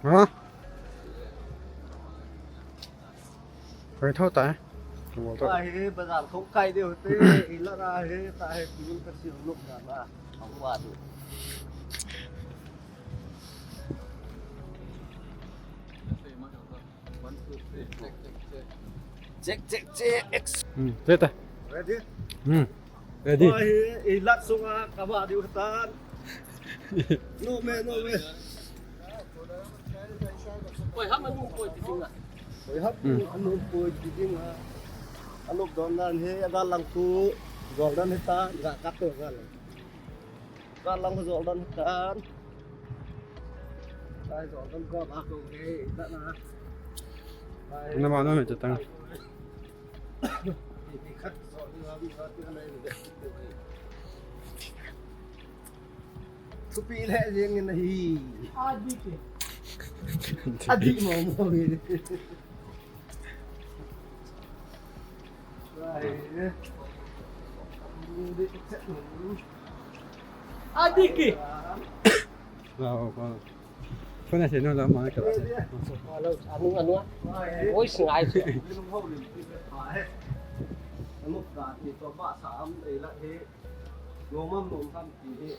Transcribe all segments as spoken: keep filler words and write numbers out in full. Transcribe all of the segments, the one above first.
Ha? Koi thou tai. Koi thou. Ahi, bazar thou kai deu te, ila na he, ta he, kiun ka si lok na na. Ang wa du. Check, check, check. Hmm, check ta. Ready? Hmm. Ready. Oi, ilat sunga kaba diu tan. No me, no me. Oi, ham anu poi ti dinga. Oi, ham anu poi ti dinga. Anu don dan he, ada lang tu. Don dan he ta, ga kat tu ga lang. Ka lang jol dan tan. Kai jol dan ko ba ko ke dan na. Nama nama tu tang. Khat jol ni ba bi ba tu na. Thupi le jeng na hi. Adi ke. Adi mo mo ni. Adiki. Lao ko. Kona se no la ma ka. Alo, anu, anu. Oi, singai se. Anu ka ti to ba sa am e la he. Nom am nom ham ti he.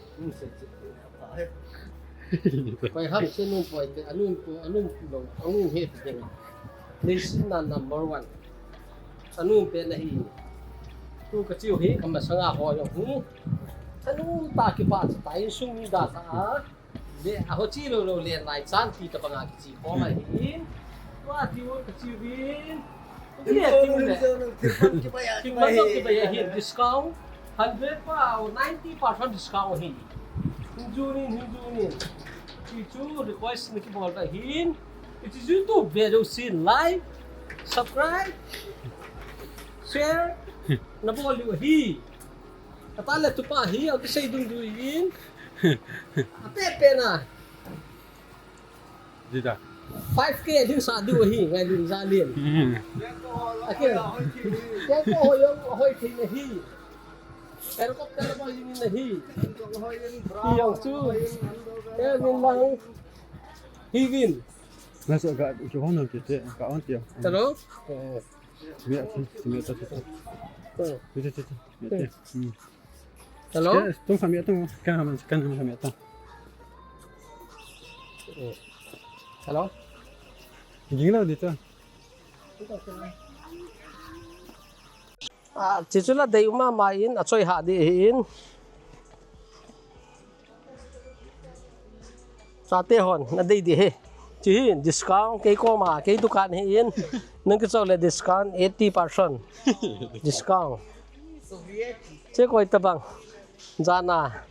Pai hap se nun poi te, anun pu, anun pu lo, anun he te. Nation na number one. Anun pe na hi. Tu ka chiu hi, ka masanga ho yo hi. Anun ta ki pa ta in sung mi da ta. Le, a ho chi lo lo le lai chan ti ta banga ki chi ko mai hi. Tua ti wo ka chiu bin. Tua ti wo le. Ki ma to ki ba ya hi discount. Hundred pa, ninety percent discount hi. Hinjunin, hinjunin. Ti chu request na kibol ka hin. It is YouTube video sin like, subscribe, share, na bol liu hi. Kata le tupa hi, a kisei dung dung hin. A pe pe na. Dida. Five K ding sa diu hi, ngai lim za lim. Hmm. Akin. Kya ko ho yong hoi thei na hi. Helicopter ba lim na hi. Hi yong chu. Kya min lang. Hi win. Na so ga ki hon ke te ka on ti. Hello? Eh. Mi a ti, mi a ta ta. Eh. Ti ti ti. Mi a ti. Hmm. Hello? Tung kami atang, kan kami, kan kami atang. Hello? Ging lo dito. Ah, chichula dei uma ma in, a choi ha di in. Chate hon, na dei di he. Chi hi, discount, kei koma, kei dukan hi in. Nang kichou le discount, eighty percent. Discount. Che koi tabang. Jana.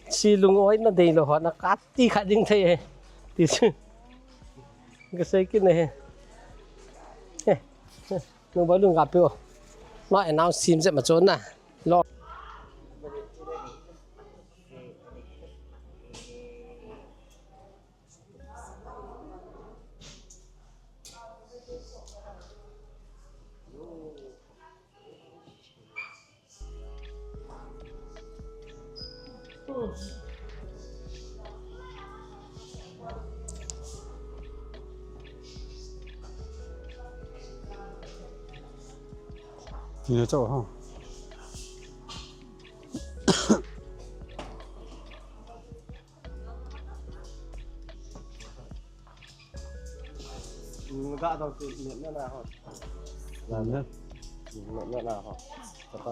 Si lung oi na dei lo ho, na kati kha ding thei he. Ti chu. Ka sei kin he. He. Nung ba lung ka pe o. Ma announce sim se ma chon na. Lo. Ina chau ha. Ga dau ti ne na na ho. Na na. Ne na na ho. Ka ta.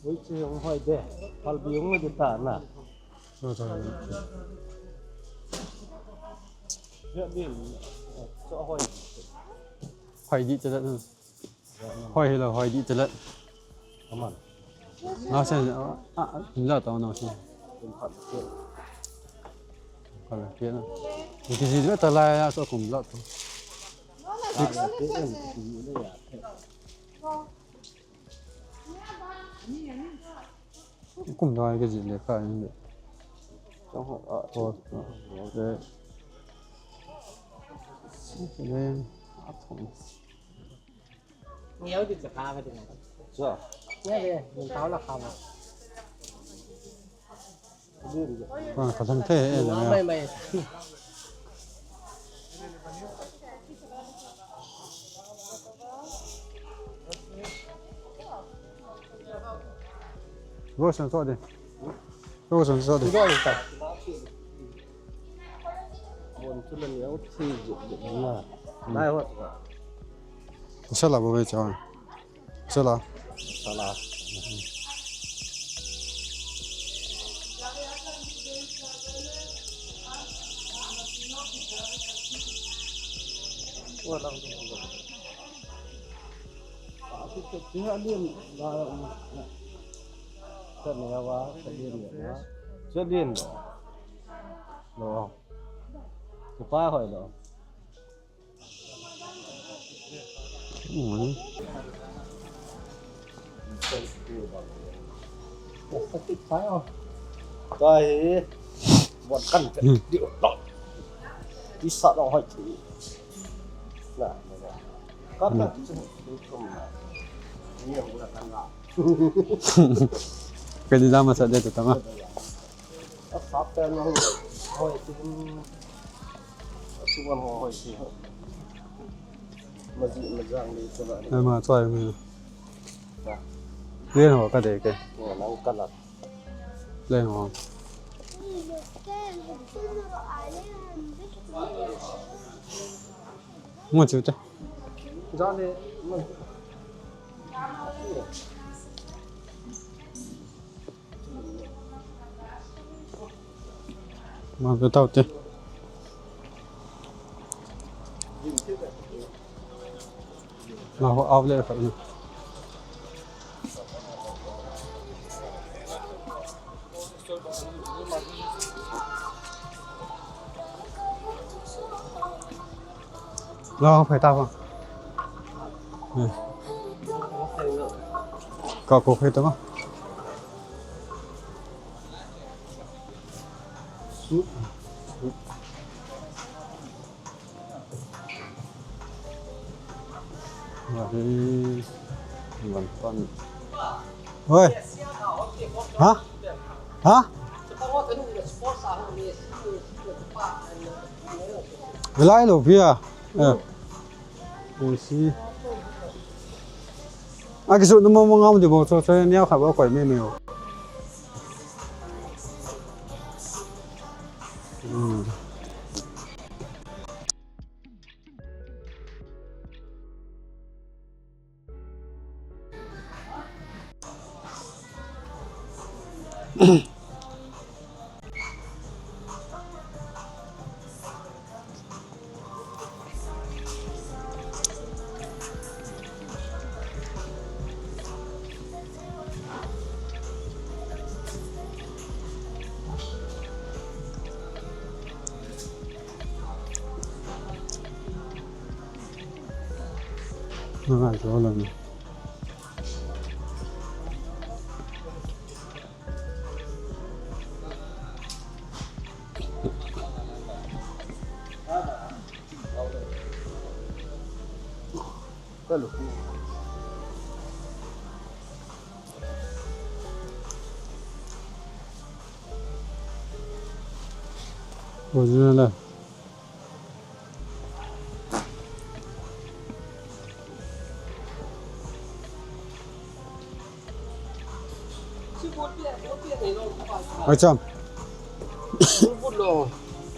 Ui chi hong hoi de. Pal bi hong de ta na. Cho hoi. Hoi di cho da. Hoi hilo, hoi di telat. Aman. Na sen, a, a, la ta na sen. Kala kena. Ki ji ta la ya so kum la to. Kum da ki ji le ka ni. Ko, ko. De. Then, a thong. Ngiau di chakha ka dinga. Cho. Ngiau di, mun tau la kha ma. Ka, ka thang the e le. Mai, mai. Rosen so de. Rosen so de. Bon chu la niau thi je na. Lai hot. Sala bo ve cha. Sala. Sala. Tahi, buat kan di utok. Bisa dong hoi ti. Na, na, na. Kan na. Ni yang buat kan na. Kadi dama sa dia tu tama. Asap kan na hoi ti. Asuban ho hoi ti. Maji majang ni tu na. Ai ma choi mi. Len ho ka de ke. Len ho. Mo chu te. Ma pe tau te. Ma ho au le khat na. Lo phai ta ba. Ka ko phai ta ba. Oi. Ha? Ha? Lai lo pia. Eh. Isi. A kisu nu mo mo ngam di bo cho cho nia kha bo koi me me o. Hmm. Original. Ai cham.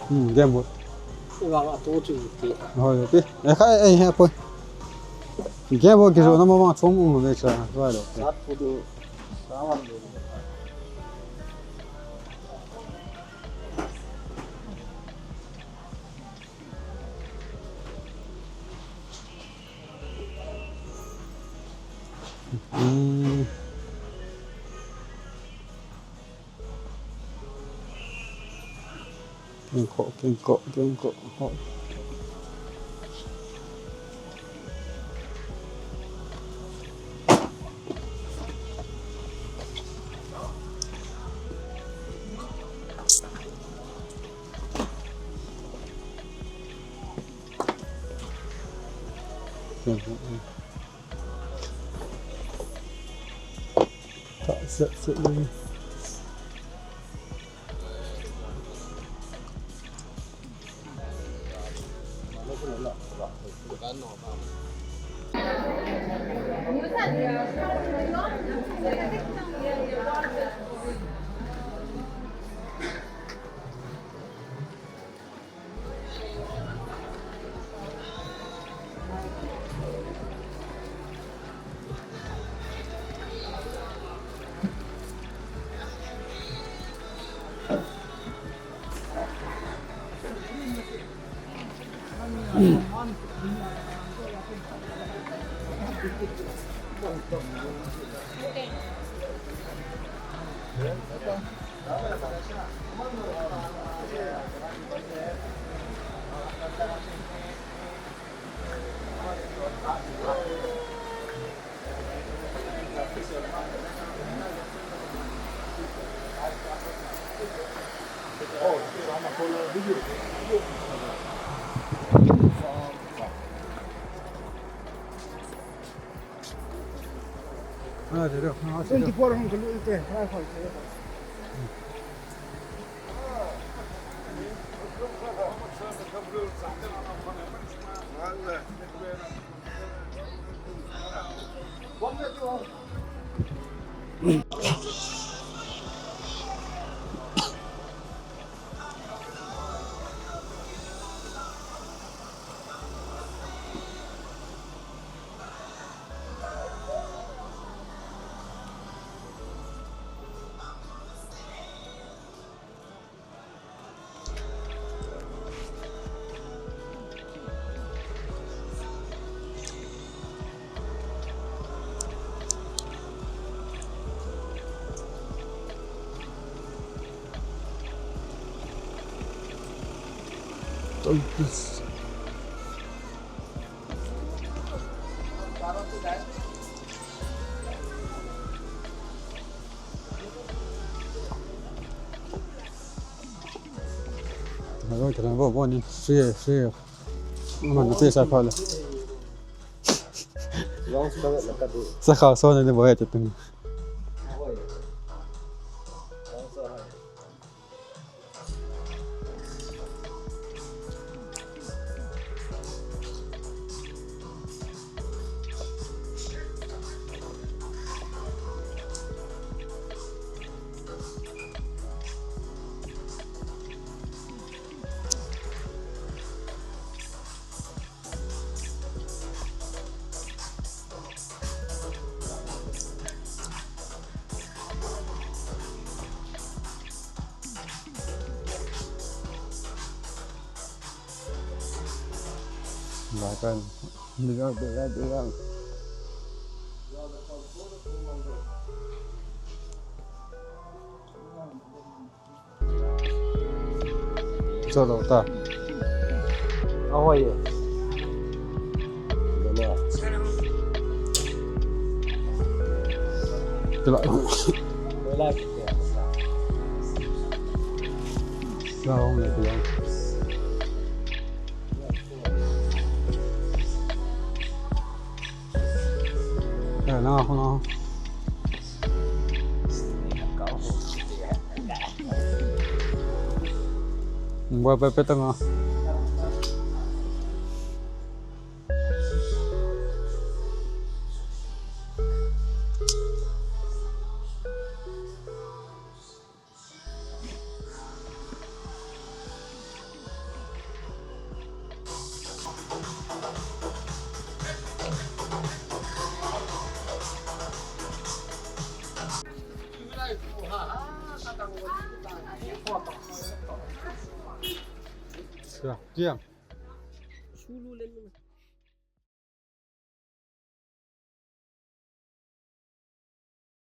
Hmm, game board. Hoi, pi. Eh, khai, eh, he, poi. Game board kijo na mama chom um ve cha, vai lo. Sat pu du. Sawan du. Hmm. Kengkoh, kengkoh, kengkoh. Ta set set ni. Ah, deu, deu. Ah, deu. Twenty-four hung kalut te, five hung kalut. Abo, kena bo, bo ni, free, free. Mana pesa pala. Sa kha so na ni bo ya tung. Lakan. Bilang, bilang, bilang. Chalo ta. Ahoy. Chalo. Chalo, chalo. Eh, na, na. Buat apa, apa tengah? Siap, diam.